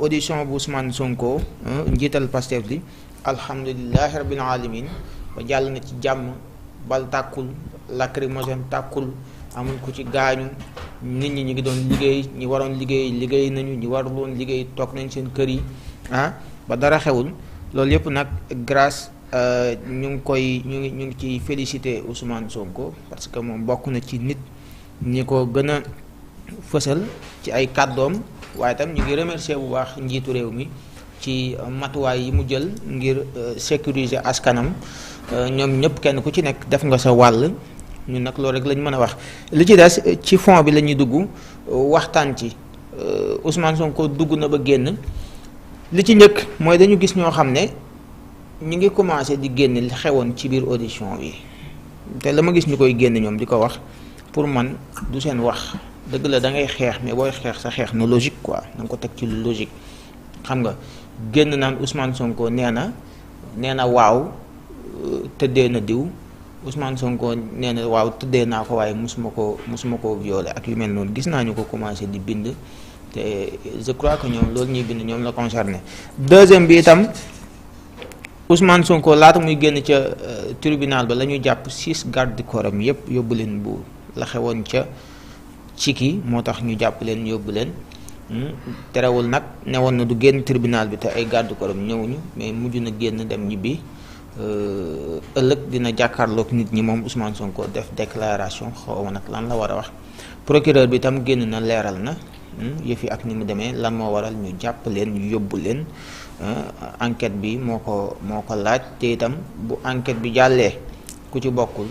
audition bu Ousmane Sonko njiital Pastef li alhamdulilahi rabbil alamin ba jàll na ci jàmm, bal tàkkul, lacrymogène tàkkul, amul ku ci gaañu, nit ñi ñu ngi doon liggéey, ñi waroon liggéey nañu, ñi waruloon liggéey toog nañ seen kër yi ba dara xewul. loolu yëpp nag grâce ñu ngi ci félicité Ousmane Sonko parce que moom bokk na ci nit ñi ko gën a fësal ci ay kàddoom, waaye tam ñu ngi remercier bu baax njiitu réew mi ci matuwaay yi mu jël ngir sécuriser askanam. ñoom ñëpp kenn ku ci nekk def nga sa wàll, ñun nag loolu rek lañ mën a wax. li ci des ci fond bi la ñuy dugg waxtaan ci. Ousmane Sonko dugg na ba génn. li ci njëkk mooy dañu gis ñoo xam ne ñu ngi commencé di génn li xewoon ci biir audition bi te la ma gis ñu koy génn ñoom di ko wax pour man du seen wax. dëgg la da ngay xeex, mais booy xeex sa xeex na logique quoi, da nga ko teg ci lu logique. xam nga génn naan Ousmane Sonko nee na waaw tëddee na diw, Ousmane Sonko nee na waaw tëddee naa ko waaye musuma ko violé ak yu mel noonu. gis naa ñu ko commencé di bind te je crois que ñoom loolu ñuy bind ñoom la concerné. deuxième bi itam Ousmane Sonko laata muy génn ca tribunal ba la ñuy jàpp 6 garde du corps am yépp yóbbu leen Mbuur. la xewoon ca Ciki moo tax ñu jàpp leen yóbbu leen. terewul nag newoon na du génn tribunal bi te ay garde corps am ñëwuñu, mais mujj na génn dem ñibbi. ëllëg dina jàkkaarloog nit ñi moom Ousmane Sonko def déclaration, xaw ma nag lan la war a wax. procureur bi tam génn na leeral na yëf yi ak ni mu demee, lan moo waral ñu jàpp leen ñu yóbbu leen. enquête bi moo ko laaj te itam bu enquête bi jàllee ku ci bokkul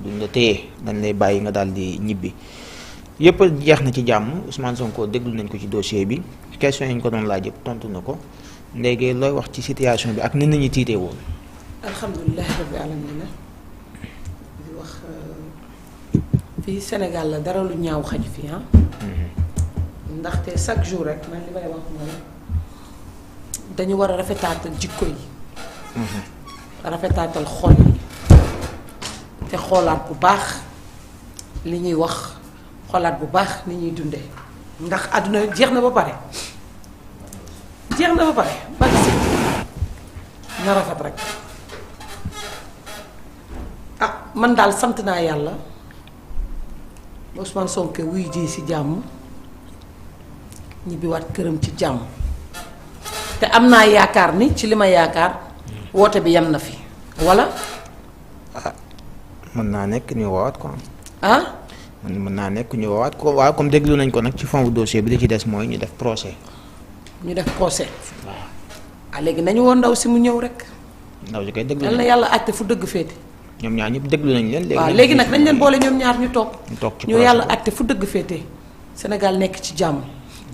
duñ la téye, dañ lay bàyyi nga daal di ñibbi. yëpp jeex na ci jàmm. Ousmane Sonko déglu nañ ko ci dossier bi, question yi ñu ko doon laaj yëpp tontu na ko. léegi looy wax ci situation bi ak ni nit ñi tiitee woon. alhamdulilah rabbi alamina di wax fii Sénégal la dara lu ñaaw xaj fii ndaxte chaque jour rek man li may wax mooy dañu war a rafetaatal jikko yi. rafetaatal xol yi te xoolaat bu baax li ñuy wax, xoolaat bu baax ni ñuy dunde ndax àdduna jeex na ba pare ba gis na rafet rek. man daal sant naa yàlla Ousmane Sonko wuy ji ci jàmm, ñibbiwaat këram ci jàmm, te am naa yaakaar ni ci li ma yaakaar woote bi yem na fi walla. mën naa nekk ñu woowaat ko. mën naa nekk ñu woowaat ko waaw, comme déglu nañ ko nag ci fond bu dossier bi li ci des mooy ñu def procès. waaw. léegi nañu woon ndaw si mu ñëw rek. ndaw si koy déglu yal na yàlla àtte fu dëgg féete. ñoom ñaar ñëpp déglu nañ leen. léegi nag dañ leen boole ñoom ñaar ñu toog. ci ñu yàlla àtte fu dëgg féete. Sénégal nekk ci jàmm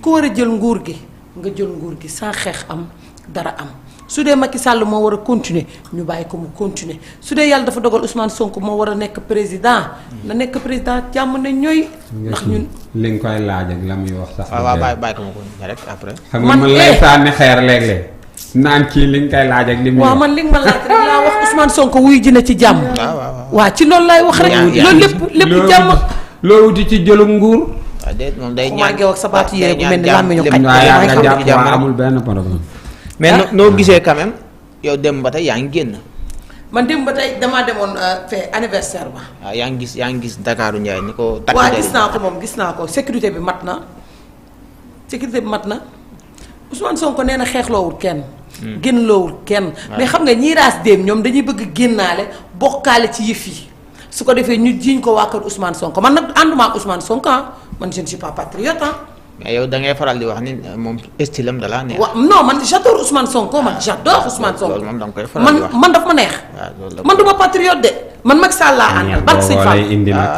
ku war a jël nguur gi nga jël nguur gi sans xeex am dara am. su dee Macky Sall moo war a continuer ñu bàyyi ko mu continuer, su dee yàlla dafa dogal Ousmane Sonko moo war a nekk président na nekk président jàmm ne ñooy. ndax ñun li nga koy laaj ak la muy wax sax. waaw bàyyi ko ma ko rek après. xam nga man lay sànni xeer léeg-léeg naan kii li nga koy laaj ak li muy. waaw man li nga ma laaj rek laa wax Ousmane Sonko wuy ji na ci jàmm. waaw ci loolu laay wax rek. loolu lépp jàmm. loo wuti ci jëlu nguur. waaw déet moom day ñaan ak sa baatu yére bu mel ni làmmiñu xaj. nga jàmm amul benn problème. mais noo gisee quand même yow dem ba tey yaa ngi génn. man dem ba tey damaa demoon fee anniversaire ba. waaw yaa ngi gis Dakaaru Ndiaye ni ko. takk waaw gis naa ko moom gis naa ko sécurité bi mat na Ousmane Sonko nee na xeexloowul kenn. génnloowul kenn. mais xam nga ñii raas dem ñoom dañuy bëgg génnaale bokkaale ci yëf yi su ko defee ñu jiiñ ko waa kër Ousmane Sonko man nag ànduma ak Ousmane Sonko man je ne suis pas patriote mais yow da ngay faral di wax ni moom style am da laa neex. waaw non man j'adore Ousmane Sonko man j'adore Ousmane Sonko. loolu moom da nga koy faral di wax man daf ma neex. man du ma patriote de man Macky Sall laa àndal. barke Sëñ Fall indi nag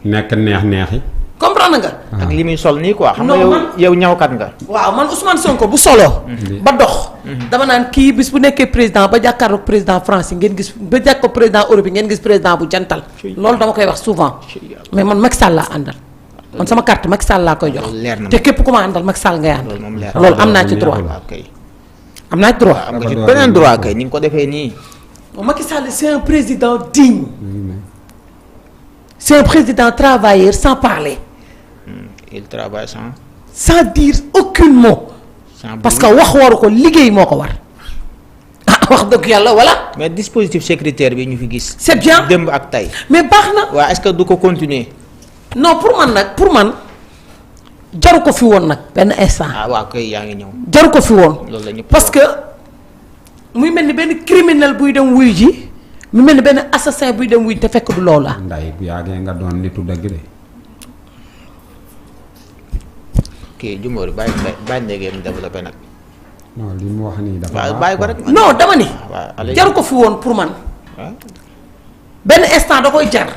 nekk neex-neexi. comprendre nga. ak li muy sol nii quoi. xam nga yow ñawkat nga. waaw man Ousmane Sonko bu solo. ba dox. dama naan kii bis bu nekkee président ba jàkkaarloog président France yi ngeen gis ba jàkkaarloog président Europe yi ngeen gis président bu jantal. loolu dama koy wax souvent. mais man Macky Sall laa àndal. man sama carte Macky Sall laa koy jox. te képp ku ma àndal Macky Sall ngay àndal. loolu am naa ci droit. am naa ci droit. am nga ci beneen droit kay ni nga ko defee nii. Macky Sall c'est un président digne. c'est un président travailleur sans parler. Il travaille sans dire aucun mot. parce que wax waru ko liggéey moo ko war wax dëgg yàlla voilà. mais dispositif sécuritaire bi ñu fi gis. c'est bien démb ak tey. mais baax na. waaw est-ce que du ko continuer. non pour man jaru ko fi woon nag benn instant. waaw kay yaa ngi ñëw. jaru ko fi woon. loolu la ñëpp parce que muy mel ni benn criminel buy dem wuyu ji mu mel ni benn assassin buy dem wuyu te fekk du loolu la. nday bu yàggee nga doon nitu dëgg de. kii Jumbóori bàyyi ndege mu développé nag. non li mu wax nii dafa. waaw bàyyi ko rek. non dama ni. waaw jaru ko fi woon pour man. waaw. benn instant da koy jar.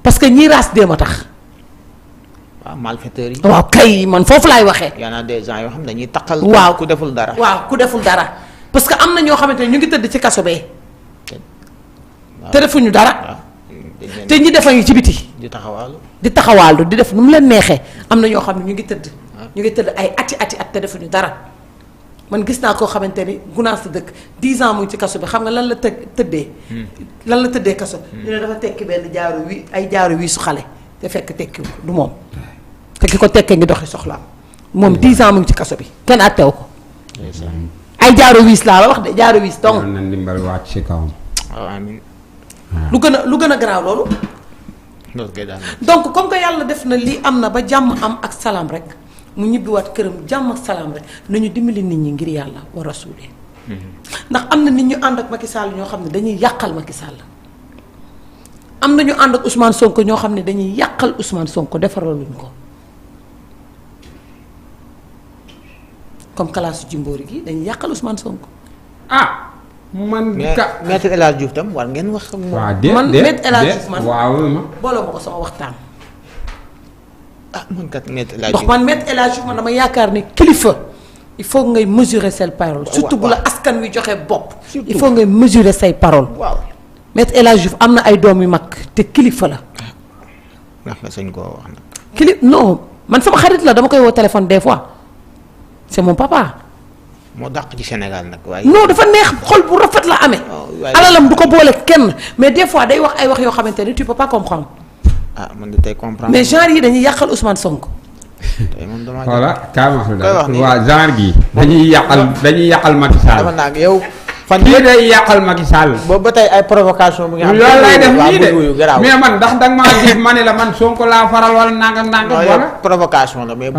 parce que ñii raas déem a tax. waaw malfaiteurs yi. waaw kay man foofu laay waxee. y en a des gens yoo xam ne dañuy taqal. waaw ku deful dara. waaw ku deful dara parce que am na ñoo xamante ne ñu ngi tëdd ci kaso bee. te defuñu dara. te ñi defa ngi ci biti. di taxawaalu. di taxawaalu di def nu mu leen neexee am na ñoo xam ne ñu ngi tëdd. ñu ngi tëdd ay ati at te defuñu dara. man gis naa koo xamante ni gunaas la dëkk 10 ans mu ngi ci kaso bi xam nga lan la tëddee. lan la tëddee kaso. ñu ne dafa tekki benn jaaru wi su xale te fekk tekkiwu du moom. te ki ko tekkee ngi doxi soxlaam moom 10 ans mu ngi ci kaso bi kenn àtteewu ko. ay jaaro wiis laa la wax de jaaro wiis donc. na ndimbal wàcc ci kawam. waaw amiin. lu gën a garaaw loolu. donc comme que yàlla def na lii am na ba jàmm am ak salaam rek mu ñibbiwaat këram jàmm ak salaam rek nañu dimbali nit ñi ngir yàlla war a suulee. ndax am na nit ñu ànd ak Macky Sall ñoo xam ne dañuy yàqal Macky Sall. am na ñu ànd ak Ousmane Sonko ñoo xam ne dañuy yàqal Ousmane Sonko defaraluñ ko. comme kalaasu Jimbori gi dañuy yàqal Ousmane Sonko. man ka maître El Hadj Diouf tam war ngeen wax. waaw déet man maître El Hadj Diouf man waaw booloo ma ko sama waxtaan. man kat maître El Hadj Diouf ndax man maître El Hadj Diouf man dama yaakaar ne kilifa il faut ngay mesurer say paroles. surtout bu la askan wi joxe bopp. il faut ngay mesurer say paroles. waaw maître El Hadj Diouf am na ay doom yu mag te kilifa la. ndax nga sañ koo wax nag. non man sama xarit la dama koy woo téléphone des fois c'est mon papa. moo dàq ci Sénégal nag waaye. non dafa neex xol bu rafet la amee. alalam du ko boole kenn mais des fois day wax ay wax yoo xamante ne tu peux pas comprendre. man de tey comprendre. mais genre yi dañuy yàqal Ousmane Sonko. tey moom damaa. voilà kaay wax la wax nii waa genre gi. dañuy yàqal Macky Sall. dafa naag yow. fan kii day yàqal Macky Sall. boobu ba tey ay provocation bu nga xam. loolu lay def nii de garaaw. mais man ndax danga maa gis ma ne la man Sonko laa faral wala nangam wala. provocation la mais.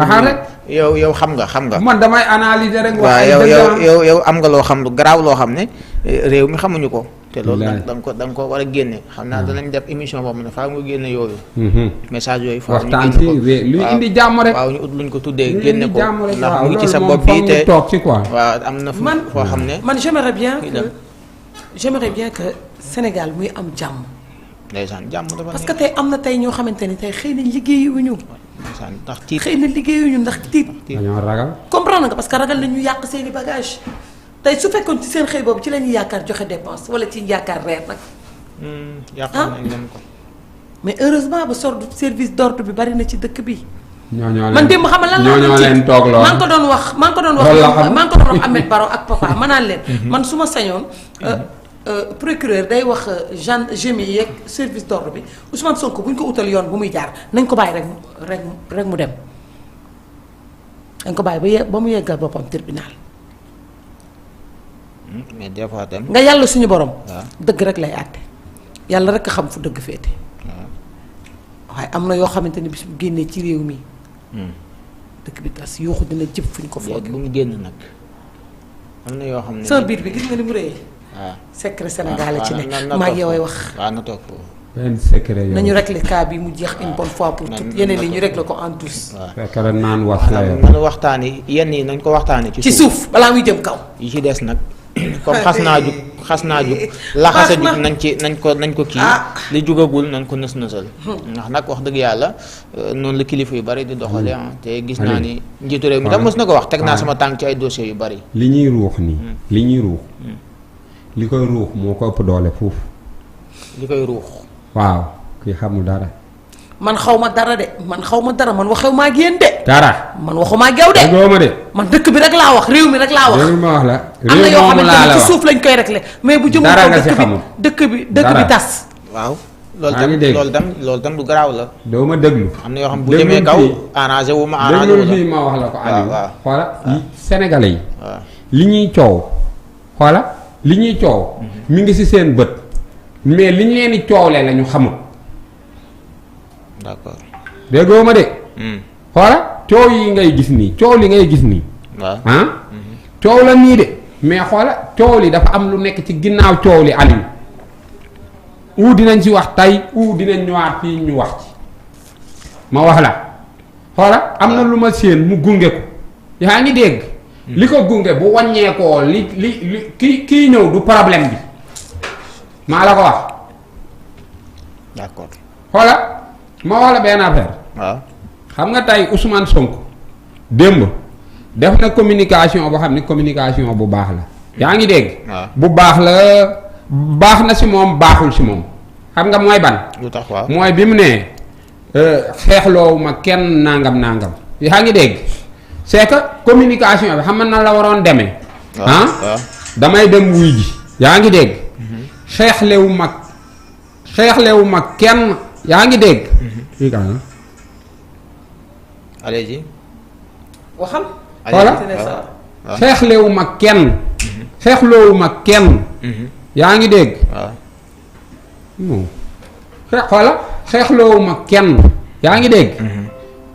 yow xam nga. man damay analyser rek. waaw yow am nga loo xam lu garaaw loo xam ne réew mi xamuñu ko. te loolu nag da nga ko war a génne. xam naa danañ def émission boobu ne faa nga génne yooyu. message yooyu. faa ñu waxtaan ci luy indi jàmm rek. waaw ñu ut luñ ko tuddee génne ko. ndax ndax mu ngi ci sa bopp bi te toog ci quoi. waaw am na foo xam ne. man j'aimerais bien que Sénégal muy am jàmm. ndeysaan jàmm dafa parce que tey am na tey ñoo xamante ni tey xëy na liggéeyuñu. ndeysaan ndax tiit xëy na liggéeyuñu ndax tiit. dañoo ragal. comprendre nga parce que ragal nañu yàq seeni bagage tey su fekkoon ci seen xëy boobu ci la ñuy yaakaar joxe dépense wala ci yaakaar reer nag. yàqal nañ leen ko. mais heureusement ba sort service d'ordre bi bari na ci dëkk bi. man démb xam nga lan ñoo leen toog lool. maa ngi ko doon wax Ahmed Baro ak papa ma naan leen. man su ma sañoon. procureur day wax GMI yeeg service d'ordre bi Ousmane Sonko bu ñu ko utal yoon bu muy jaar nañ ko bàyyi rek mu dem dañ ko bàyyi ba mu yeggal boppam tribunal. mais des fois dem. nga yàlla suñu borom. dëgg rek lay àtte yàlla rek a xam fu dëgg féete. waaye am na yoo xamante ne bis bu génnee ci réew mi. dëkk bi tas yuuxu dina jëpp fu ñu ko foogee. bu mu génn nag am na yoo xam ne. sama biir bi gis nga ni mu rëyee. waaw secret Sénégal ci ne maa ngi yow ay wax. waaw na toog foofu. benn secret yow nañu régler cas bi mu jeex une bonne fois pour toutes yeneen yi ñu régler ko en douce. waaw fekk rek naan wax la yow. man waxtaani yenn yi nañ ko waxtaani ci suuf balaa muy jëm kaw. yi ci des nag comme xas naa jug laxasa jug nañ ko kii li jugagul nañ ko nës-nësal ndax nag wax dëgg yàlla noonu la kilifa yu bari di doxale te gis naa ni njiitu réew mi tam mës na ko wax teg naa sama tànk ci ay dossiers yu bari. li ñuy ruux nii li ñuy ruux li koy ruux moo ko ëpp doole foofu. li koy ruux. waaw kii xamul dara. man xaw ma dara de man waxew maa ak yéen de. dara man waxuma ak yow de. déggoo ma de. man dëkk bi rek laa wax réew mi rek laa wax. réew ma wax la. am na yoo xamante ni ci suuf lañ koy réglé. mais bu jëmul dara nga ko si xamul dëkk bi tas. waaw loolu tam lu garaaw la. doo ma déglu. am na yoo xam bu demee kaw arrangé wu ma arrangé wu la fii ma wax la ko Aliou. waaw xoola Sénégalais yi. waaw li ñuy coow. xoola li ñuy coow. mi ngi ci seen bët. mais li ñu leen di coowlee la ñu xamul. d'accord. déggoo ma de. xoola coow yi ngay gis nii coow li ngay gis nii. waaw coow la nii de mais xoola coow li dafa am lu nekk ci ginnaaw coow li Aliou. dinañ ci wax tey dinañ ñëwaat fii ñu wax ci ma wax la xoola am na lu ma séen mu gunge ko yaa ngi dégg. li ko gunge bu wàññeekoo li kii ñëw du problème bi maa la ko wax. d'accord. xoola ma wax la benn affaire. waaw xam nga tey Ousmane Sonko démb def na communication boo xam ne communication bu baax la. yaa ngi dégg. bu baax la baax na si moom baaxul si moom xam nga mooy ban. lu tax waaw mooy bi mu nee xeexloowu ma kenn nangam yaa ngi dégg c'est que communication bi xam nga nan la waroon demee. damay dem wuy ji. yaa ngi dégg. xeexlewu ma kenn yaa ngi dégg. allez-y. waxal. voilà xeexlewu ma kenn. xeexloowu ma kenn. yaa ngi dégg. non xoola xeexloowu ma kenn. yaa ngi dégg.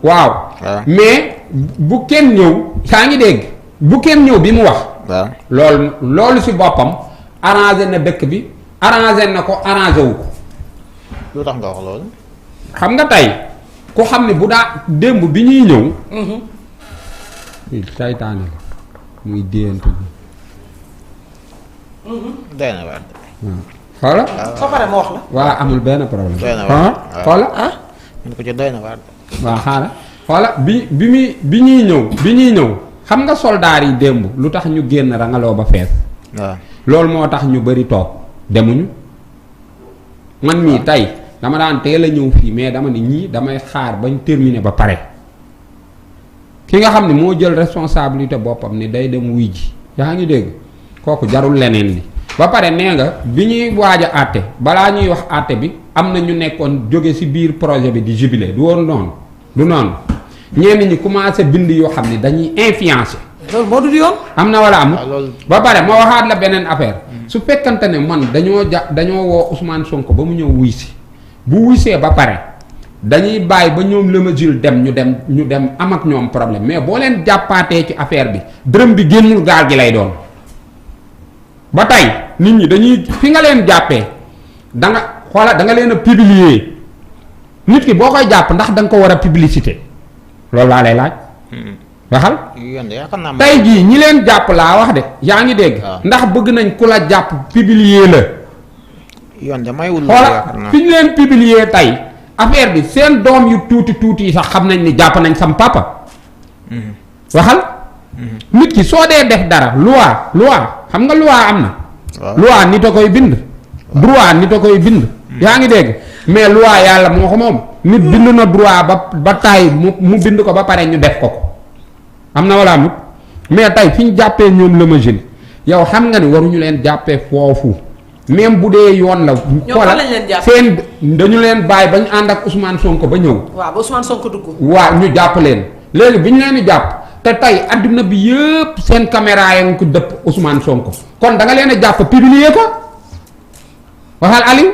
waaw. mais bu kenn ñëw. yaa ngi dégg bu kenn ñëw bi mu wax. loolu ci boppam arrangé na dëkk bi arrangé na ko arrangé wu ko. lu tax nga wax loolu. xam nga tey ku xam ne bu daa démb bi ñuy ñëw. saytaane la muy déyante bi. doy na waar. xoola. soo paree ma wax la. waa amul benn problème. doy na waar xoola. mun ko ci doy na waar. waaw xaaral xoola bi ñuy ñëw xam nga soldaar yi démb lu tax ñu génn rangaloo ba fees. waaw loolu moo tax ñu bari toog demuñu. man mii tey dama daan teel a ñëw fii mais dama ni ñii damay xaar bañ terminer ba pare. ki nga xam ne moo jël responsabilité boppam ni day dem wuy ji yaa ngi dégg kooku jarul leneen li ba pare nee nga bi ñuy waaj a àtte balaa ñuy wax àtte bi am na ñu nekkoon jóge ci biir projet bi di jubilé du woon noonu du noonu ñenn ñi commencé bind yoo xam ne dañuy influencer. loolu moo dul yoon. am na wala amul. ba pare moo waxaat la beneen affaire. su fekkante ne man dañoo woo Ousmane Sonko ba mu ñëw wuy si bu wuysee ba pare dañuy bàyyi ba ñoom Lema Jules ñu dem am ak ñoom problème mais boo leen jàppaatee ci affaire bi dërëm bi génnul gaal gi lay doon. ba tey nit ñi dañuy fi nga leen jàppee da nga leen a publier nit ki boo koy jàpp ndax da nga ko war a publicité loolu laa lay laaj. waxal. tey jii ñi leen jàpp laa wax de yaa ngi dégg. ndax bëgg nañ ku la jàpp publier la. yoon de mayul xoola fi ñu leen publier tey affaire bi seen doom yu tuuti yi sax xam nañ ni jàpp nañ sam papa. waxal. nit ki soo dee def dara loi xam nga loi am na. loi nit a koy bind. droit nit a koy bind. yaa ngi dégg mais loi yàlla moo ko moom. nit bind na droit ba taay mu bind ko ba pare ñu def ko. am na wala amut mais tey fi ñu jàppee ñoom Lema Jules yow xam nga ni waruñu leen jàppee foofu même bu dee yoon la. xoolal seen dañu leen bàyyi ba ñu ànd ak Ousmane Sonko ba ñëw. waaw ba Ousmane Sonko dugg. waaw ñu jàpp leen léegi bi ñu leen di jàpp te tey adduna bi yëpp seen caméra ya nga ko dëpp Ousmane Sonko kon da nga leen a jàpp publier ko waxal Aliou.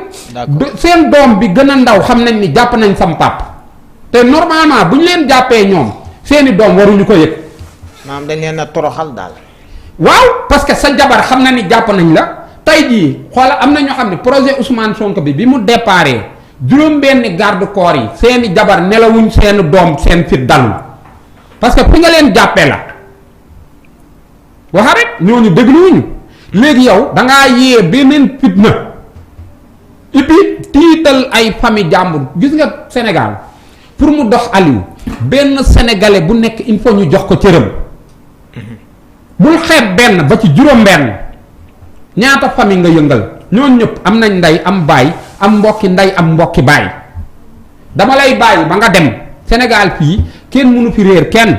seen doom bi gën a ndaw xam nañ ni jàpp nañ sam pap te normalement bu ñu leen jàppee ñoom seeni doom waruñu ko yëg. maanaam dañ leen a toroxal daal. waaw parce que sa jabar xam na ni jàpp nañ la tey jii xoola am na ñoo xam ne projet Ousmane Sonko bi mu déparé juróom-benni garde corps yi seeni jabar nelawuñ seen doom seen fit dalul parce que fi nga leen jàppee la waxa rek ñooñu dégluwuñu léegi yow da ngaa yee beneen fitna et puis tiital ay famille jàmbur gis nga Sénégal pour mu dox Aliou benn sénégalais bu nekk il faut ñu jox ko cëram. bul xeeb benn ba ci juróom-benn ñaata famille nga yëngal ñooñu ñëpp am nañ ndey am baay am mbokki ndey am mbokki baay dama lay bàyyi ba nga dem Sénégal fii kenn mënu fi réer kenn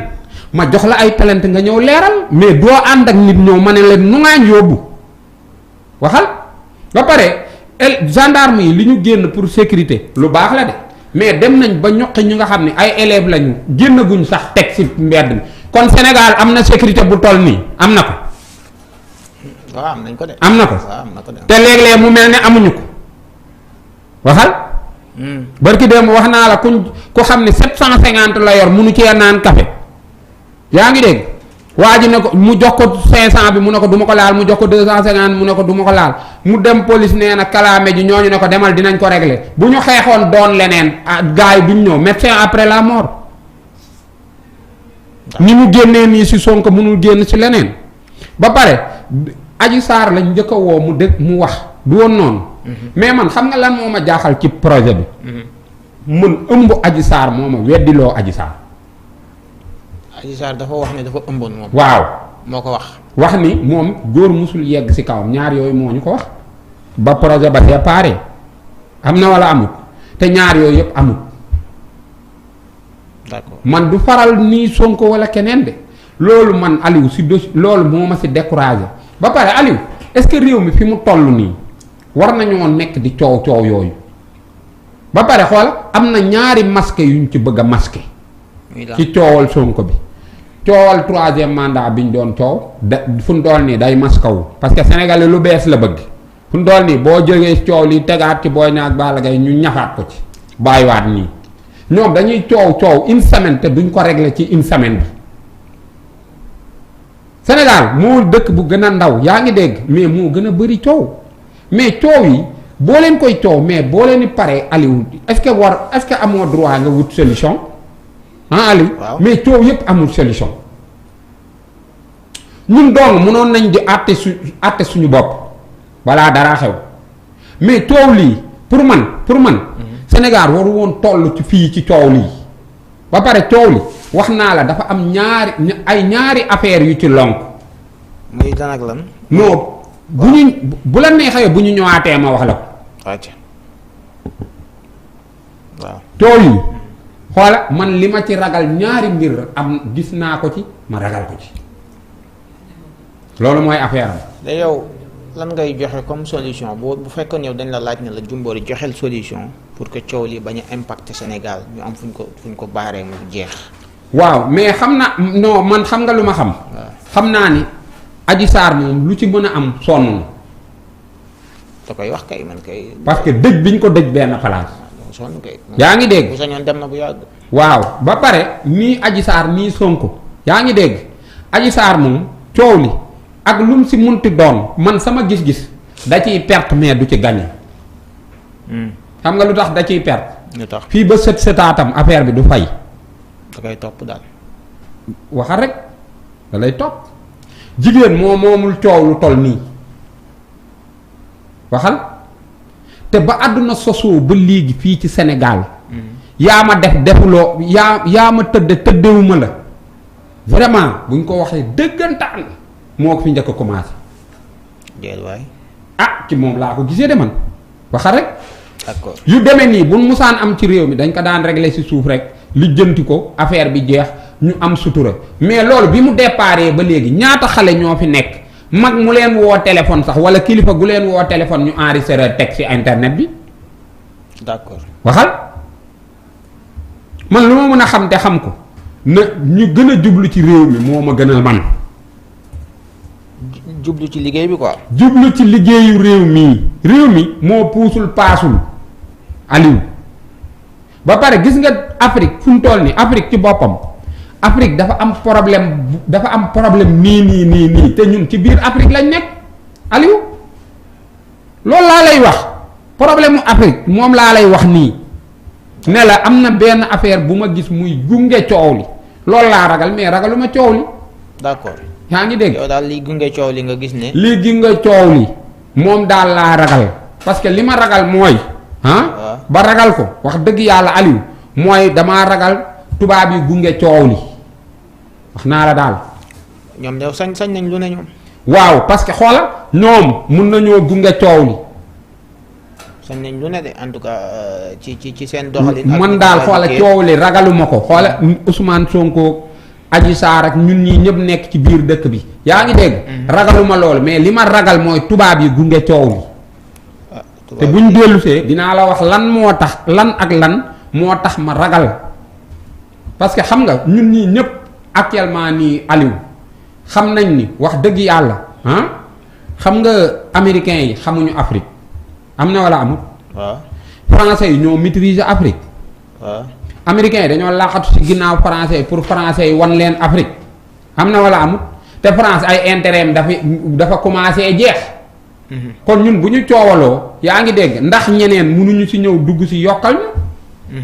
ma jox la ay talent nga ñëw leeral mais doo ànd ak nit ñëw ma ne leen nu ngaañ yóbbu waxal ba pare gendarme yi li ñu génn pour sécurité lu baax la de mais dem nañ ba ñoqi ñu nga xam ne ay élèves lañu génnaguñ sax teg ci mbedd mi kon Sénégal am na sécurité bu toll nii am na ko. waaw am nañ ko de. am na ko te léeg-léeg mu mel ne amuñu ko waxal. barki dem wax naa la ku xam ne 750 la yor munu cee naan café yaa ngi dégg waa ji ne ko mu jox ko 500 bi mu ne ko du ma ko laal mu jox ko 250 mu ne ko du ma ko laal mu dem police nee na kalaame ji ñooñu ne ko demal dinañ ko régler bu ñu xeexoon doon leneen gars yi duñ ñëw médecin après la mort. ni mu génnee nii si Sonko mënul génn si leneen ba pare Adji Sarr lañ njëkk a woo mu dëgg mu wax du woon noonu. mais man xam nga lan moo ma jaaxal ci projet bi. mën ëmb Adji Sarr moo ma weddiloo Adji Sarr. Adji Sarr dafa wax ne dafa ëmboon moom. waaw moo ko wax. wax ni moom góor musul yegg si kawam ñaar yooyu moo ñu ko wax ba projet ba déparé am na wala amut te ñaar yooyu yëpp amut. d'accord man du faral nii Sonko wala keneen de loolu man Aliou si dossier loolu moo ma si découragé ba pare Aliou est-ce que réew mi fi mu toll nii war nañoo nekk di coow yooyu ba pare xool am na ñaari masque yuñ ci bëgg a masqué ci coowal Sonko bi coowal 3e mandat bi ñu doon coow da fu mu toll nii day masqué wu parce que sénégalais lu bees la bëgg fu mu toll nii boo jógee coow li tegaat ci Boy Niang ak Balla Gaye ñu ñafaat ko ci bàyyiwaat nii ñoom dañuy coow une semaine te duñ ko régler ci une semaine bi Sénégal moo dëkk bu gën a ndaw yaa ngi dégg mais moo gën a bëri coow mais coow yi boo leen koy coow mais boo leen di paree Aliou est-ce que amoo droit nga wut solution ah Aliou. waaw mais coow yépp amul solution ñun donc mënoon nañ di àtte suñu bopp balaa dara xew mais coow lii pour man. Sénégal waru woon toll ci fii ci coow lii ba pare coow li wax naa la dafa am ñaari affaire yu ci lonk. muy lan ak lan. non bu la neexee bu ñu ñëwaatee ma wax la ko. waaw. coow yi xoola man li ma ci ragal ñaari mbir am gis naa ko ci ma ragal ko ci loolu mooy affaire am. da yow lan ngay joxe comme solution bu fekkoon yow dañ la laaj ne la Jimbori joxel solution pour que coow li bañ a impacter Sénégal ñu am fuñ ko baaree mu jeex. waaw mais xam na non man xam nga lu ma xam. xam naa ni Adji Sarr moom lu ci mën a am sonn na. da koy wax kay man kay. parce que dëj biñ ko dëj benn place. sonn kay. yaa ngi dégg bu sañoon dem na bu yàgg. waaw ba pare nii Adji Sarr nii Sonko yaa ngi dégg Adji Sarr moom coow li ak lu mu si munti doon man sama gis-gis da ciy perte mais du ci gagné. xam nga lu tax da ciy perte. lu tax fii ba sëtaatam affaire bi du fay. da koy topp daal. waxal rek da lay topp jigéen moomul coow lu toll nii waxal te ba àdduna sosoo ba léegi fii ci Sénégal. yaa ma defuloo yaa ma tëddewuma la vraiment buñ ko waxee dëggantaan moo ko fi njëkk a commencé. jël waay. ci moom laa ko gisee de man waxal rek. d'accord yu demee nii bu musaan am ci réew mi dañ ko daan régler ci suuf rek lijjanti ko affaire bi jeex ñu am sutura mais loolu bi mu déparé ba léegi ñaata xale ñoo fi nekk mag mu leen woo téléphone sax wala kilifa gu leen woo téléphone ñu enregistré teg ci internet bi. d'accord waxal man lu ma mën a xam te xam ko na ñu gën a jublu ci réew mi moo ma gënal man. jublu ci liggéey bi quoi. jublu ci liggéeyu réew mi moo puusul paasul Aliou ba pare gis nga Afrique fu mu toll nii Afrique ci boppam Afrique dafa am problème nii te ñun ci biir Afrique lañ nekk Aliou loolu laa lay wax problème mu Afrique moom laa lay wax nii ne la am na benn affaire bu ma gis muy gunge coow li loolu laa ragal mais ragaluma coow li. d'accord. yaa ngi dégg yow daal li gunge coow li nga gis ne. lii gi nga coow li moom daal laa ragal parce que li ma ragal mooy. ba ragal ko wax dëgg yàlla Aliou mooy damaa ragal tubaab yi gunge coow li wax naa la daal. ñoom de sañ nañ lu ne ñoom. waaw parce que xoola ñoom mun nañoo gunge coow li. sañ nañ lu ne de en tout cas ci seen doxalin. man daal xoola coow li ragaluma ko xoola Ousmane Sonko. Adji Sarr ak ñun ñii ñëpp nekk ci biir dëkk bi yaa ngi dégg. ragaluma loolu mais li ma ragal mooy tubaab yi gunge coow li. te buñ dellusee dinaa la wax lan moo tax lan ak lan moo tax ma ragal parce que xam nga ñun ñii ñëpp actuellement nii Aliou xam nañ ni wax dëgg yàlla xam nga américains yi xamuñu Afrique am na wala amul. waaw français yi ñoo maîtriser Afrique. waaw américains yi dañoo laqatu ci ginnaaw français pour français yi wan leen Afrique am na wala amul te France ay intérêt am dafa commencé jeex. kon ñun bu ñu coowaloo yaa ngi dégg ndax ñeneen mënuñu ci ñëw dugg ci yokkal ñu.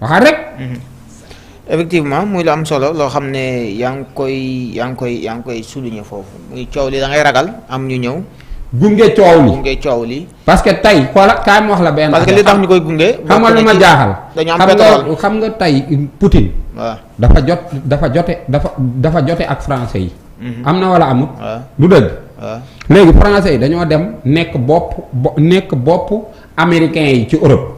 waxal rek. effectivement muy lu am solo loo xam ne yaa ngi koy souligner foofu muy coow li da ngay ragal am ñu ñëw. gunge coow li. parce que tey xoola kaay ma wax la benn. parce que li tax ñu koy gunge. xam nga lu ma jaaxal. dañu am pétrole xam nga tey Poutine. waaw dafa jote ak français yi. am na wala amut. du dëgg. léegi français yi dañoo dem nekk bopp américains yi ci Europe.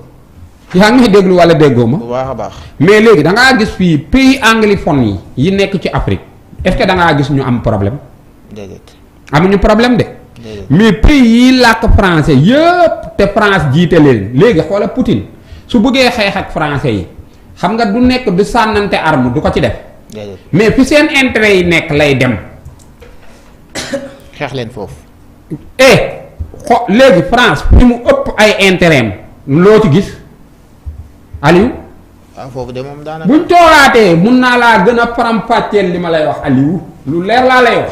yaa ngi may déglu wala déggoo ma. bu baax a baax. mais léegi da ngaa gis fii pays anglophone yi nekk ci Afrique est-ce que da ngaa gis ñu am problème. déedéet. amuñu problème de. mais pays yi làkk français yëpp te France jiite leen léegi xoola Poutine su bëggee xeex ak français yi xam nga du nekk du sànnante arme du ko ci def. mais fi seen intérêt yi nekk lay dem. xeex leen foofu. léegi France fi mu ëpp ay intérêt am loo ci gis Aliou. waaw foofu de moom daanaka. buñ toogaatee mun naa laa gën a faram-fàcceel li ma lay wax Aliou lu leer laa lay wax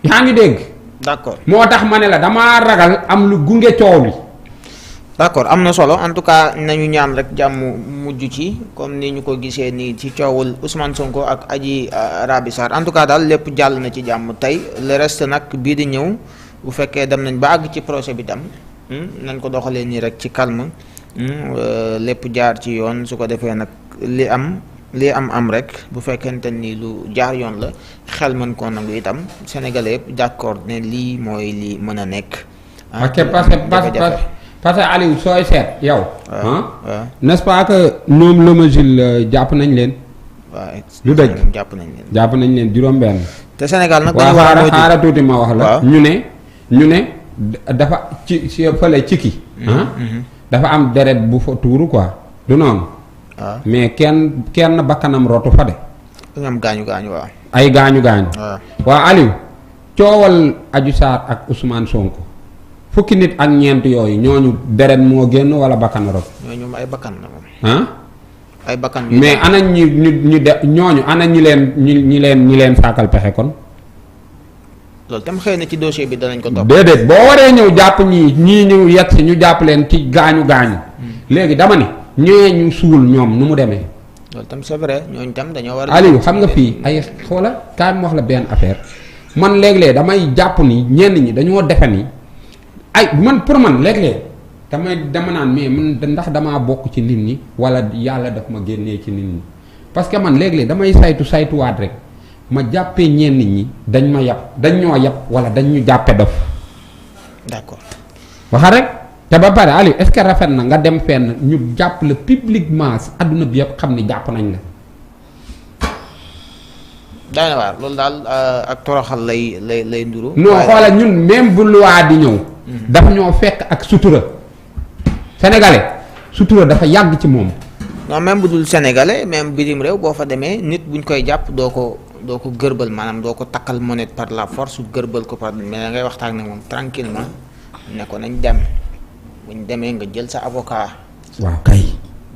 yaa ngi dégg. d'accord moo tax ma ne la damaa ragal am lu gunge coow li. d'accord am na solo en tout cas nañu ñaan rek jàmm mujj ci comme ni ñu ko gisee nii ci coowul Ousmane Sonko ak Adji Raby Sarr en tout cas daal lépp jàll na ci jàmm tey le reste nag bii di ñëw bu fekkee dem nañ ba àgg ci procès bi tam nañ ko doxalee nii rek ci calme lépp jaar ci yoon su ko defee nag li am rek bu fekkente ni lu jaar yoon la xel mën koo nangu itam sénégalais yëpp d'accord ne lii mooy li mën a nekk. ok parce que Aliou sooy seet yow. n'est-ce pas que ñoom Lomagil jàpp nañ leen. waaw lu dëgg jàpp nañ leen juróom-benn. te Sénégal nag. dañu war a xaaral tuuti ma wax la. ñu ne dafa ci fële ciki. dafa am deret bu fa tuuru quoi du noonu. mais kenn bakkanam rotu fa de. dañu am gaañu waaw. ay gaañu. waaw Aliou coowal Adji Sarr ak Ousmane Sonko fukki nit ak ñeent yooyu ñooñu deret moo génn wala bakkan rot. ñooñu ay bakkan la moom. ay bakkan mais ana ñu de ñooñu ana ñi leen sàkkal pexe kon. loolu tam xëy na ci dossier bi danañ ko topp. déedéet boo waree ñëw jàpp ñii ñu yegg si ñu jàpp leen ci gaañu. léegi dama ni ñëwee ñu suul ñoom nu mu demee. loolu tam c'est vrai ñooñu tam dañoo war a. Aliou xam nga fii ay xoola kaay mu wax la benn affaire man léeg-léeg damay jàpp ni ñenn ñi dañoo defe ni ay man pour man léeg-léeg dama naan mais man ndax damaa bokk ci nit ñi wala yàlla daf ma génnee ci nit ñi parce que man léeg-léeg damay saytuwaat rek ma jàppee ñenn ñi dañ ñoo yab wala dañ ñu jàppe dof. d'accord. waxa rek te ba pare Aliou est-ce que rafet na nga dem fenn ñu jàpp la publiquement adduna bi yëpp xam ni jàpp nañ la. daana waar loolu daal ak toroxal lay nduru. non xoola ñun même bu loi di ñëw. dafa ñoo fekk ak sutura. sénégalais sutura dafa yàgg ci moom. non même bu dul sénégalais même bitim réew boo fa demee nit buñ koy jàpp doo ko gërbal maanaam doo ko takkal monnaie par la force gërbal ko par mais da ngay waxtaan ak moom tranquillement ne ko nañ dem buñ demee nga jël sa avocat. waaw kay.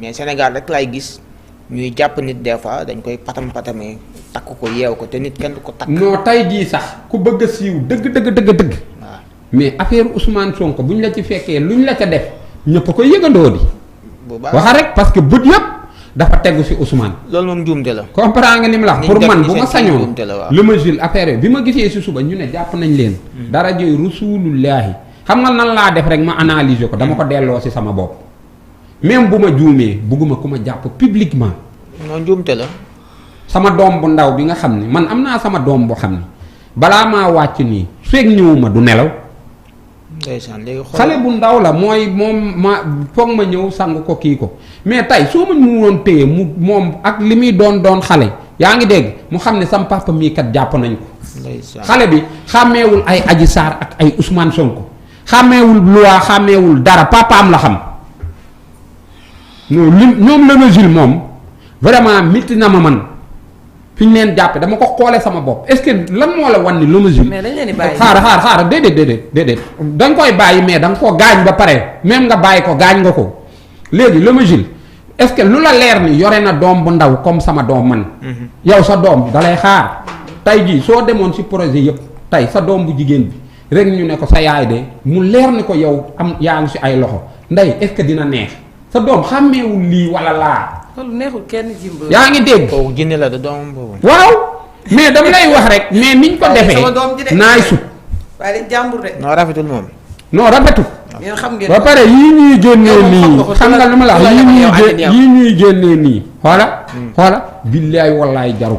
mais Sénégal rek laay gis ñuy jàpp nit des fois dañ koy patamee takk ko yeew ko te nit kenn du ko takk. non tey jii sax ku bëgg a siiw dëgg. waaw mais affaire Ousmane Sonko buñ la ci fekkee luñ la ca def ñëpp a koy yëgandoo di. bu baax waxa rek parce que bët yëpp dafa tegu ci Ousmane. loolu moom njuumte la. comprendre nga ni mu la pour man bu ma sañoon la lu ma jël affaire bi ma gisee ci suba ñu ne jàpp nañ leen. dara jooy rasulullahi xam nga nan laa def rek ma analyser ko dama ko delloo ci sama bopp. même bu ma juumee bugguma ku ma jàpp publiquement. non njuumte la. sama doom bu ndaw bi nga xam ne man am naa sama doom boo xam ne balaa maa wàcc nii feeg ñëwuma du nelaw. ndeysaan léegi xale bu ndaw la mooy moom ma foog ma ñëw sang ko kii ko mais tey soo ma mu woon téye mu moom ak li muy doon xale yaa ngi dégg mu xam ne sam papa mii kat jàpp nañ ko. xale bi xàmmeewul ay Adji Sarr ak ay Ousmane Sonko xàmmeewul loi xàmmeewul dara papaam la xam non li ñoom Lomé moom vraiment mitti na ma man fi ñu leen jàppe dama ko xoolee sama bopp est-ce que lan moo la wan ni Lomé mais dañ leen di bàyyi xaar déedéet da nga koy bàyyi mais da nga koo gaañ ba pare même nga bàyyi ko gaañ nga ko léegi Lomé est-ce que lu la leer ni yore na doom bu ndaw comme sama doom man yow sa doom bi dalay xaar tey jii soo demoon ci projet yëpp tey sa doom bu jigéen bi rek ñu ne ko sa yaay de mu leer ni ko yow am yaa ngi ci ay loxo ndey est-ce que dina neex sa doom xàmmeewul lii wala laa loolu neexul kenn jimbo. yaa ngi dégg kooku jinne la de doomam boobu. waaw mais dama lay wax rek mais niñ ko defee naay sut waaye dañ jàmbur de. non rafetul moom. non rafetul yéen xam ngeen ba pare yii ñuy génnee nii xam nga lu ma la wax yii ñuy génnee nii xoola billaay wallaay jaru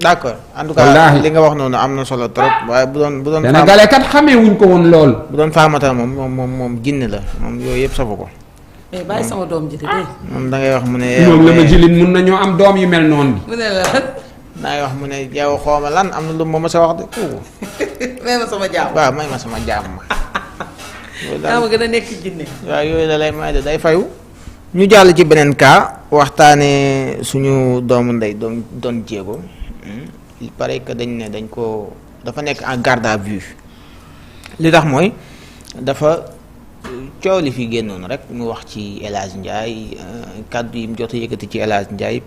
d'accord en tout cas wallaahi li nga wax noonu am na solo trop waaye bu doon Sénégalais kat xamee wuñ ko woon lool bu doon faamata moom jinne la moom yooyu yëpp safu ko. mais bàyyi sama doom ji de dee. moom da ngay wax mu ne. moom la ma jëlin mun nañoo am doom yu mel noonu bi mu ne la da ngay wax mu ne yow xooma lan am na lu ma sa wax de kooku. may ma sama jaam. waaw may ma sama jaam ma. yaa ma gën a nekk jinne. waaw yooyu da lay may de day fayu. ñu jàll ci beneen cas waxtaanee suñu doomu ndey doon jéego il paraît que dañ ko dafa nekk en garde à vue li tax mooy dafa coow li fi génnoon rek mu wax ci El Hadj Ndiaye kàddu yi mu jot a yëkkati ci El Hadj Ndiaye